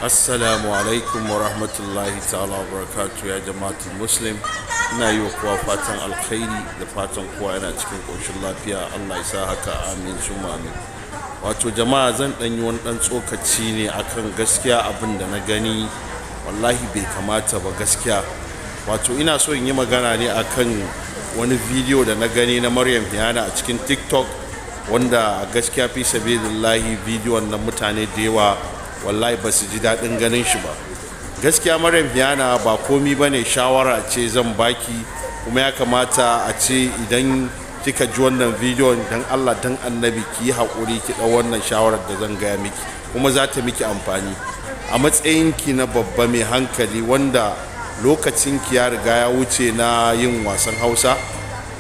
Assalamu alaikum wa rahmatullahi ta'ala wa barakatu ya jama'atul Muslim. Ina yi wa kowa fatan alkhairi da fatan kowa yana cikin ƙoshin lafiya. Allah ya sa haka, amin summa amin. Wato jama'a, zan ɗan yi wani ɗan tsokaci ne akan gaskiya abin da na gani, wallahi bai kamata ba gaskiya. Wato ina so in yi magana ne akan wani bidiyo da na gani na Maryam Hiyana a cikin TikTok, wanda a gaskiya, fi sabilillahi, bidiyon nan mutane da yawa wallahi ba su ji daɗin ganin shi ba gaskiya. Maryam Hiyana, ba komi ba ne, shawara ce zan baki, kuma ya kamata a ce idan kika ji wannan bidiyon, dan Allah dan Annabi ki yi haƙuri ki ɗau wannan shawarar da zan gaya miki, kuma za ta miki amfani a matsayinki na babba mai hankali, wanda lokacinki ya riga ya wuce na yin wasan Hausa.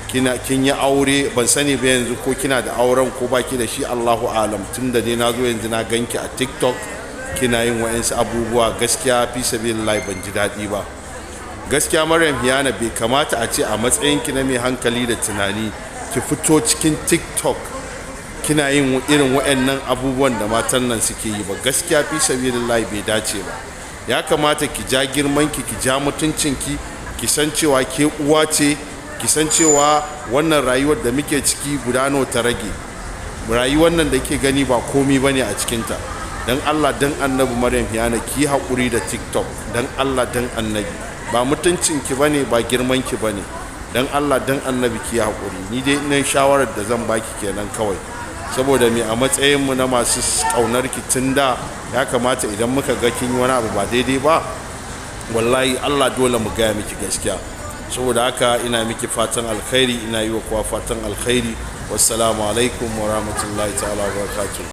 Kina kin yi aure, ban sani ba yanzu ko kina da auren ko baki da shi, Allahu alam. Tun da dai na zo yanzu na ganki a TikTok kina yin wa'yansu abubuwa, gaskiya fi sabilillahi ban ji daɗi ba gaskiya. Maryam Hiyana, bai kamata a ce a matsayinki na mai hankali da tunani ki fito cikin TikTok kina yin irin wa'annan abubuwan da matan nan suke yi ba. Gaskiya fi sabilillahi bai dace ba. Ya kamata ki ja girmanki, ki ja mutuncinki, ki san cewa ke uwa ce, ki san cewa wannan rayuwar da muke ciki guda nawa ta rage. Rayuwar nan da ke gani ba komi bane a cikinta. Dan Allah dan Annabi, Maryam Hiyana, ki haƙuri da TikTok. Dan Allah dan Annabi, ba mutuncinki bane, ba girmanki bane. Dan Allah dan Annabi ki haƙuri. Ni dai ina shawarar da zan baki kenan kawai, saboda me? A matsayin mu na masu ƙaunar ki tun da, ya kamata idan muka ga kin yi wani abu ba daidai ba, wallahi Allah dole mu gaya miki gaskiya. Saboda haka ina miki fatan alkhairi, ina yi wa kowa fatan alkhairi. Wassalamu alaikum wa rahmatullahi ta'ala wa barakatuh.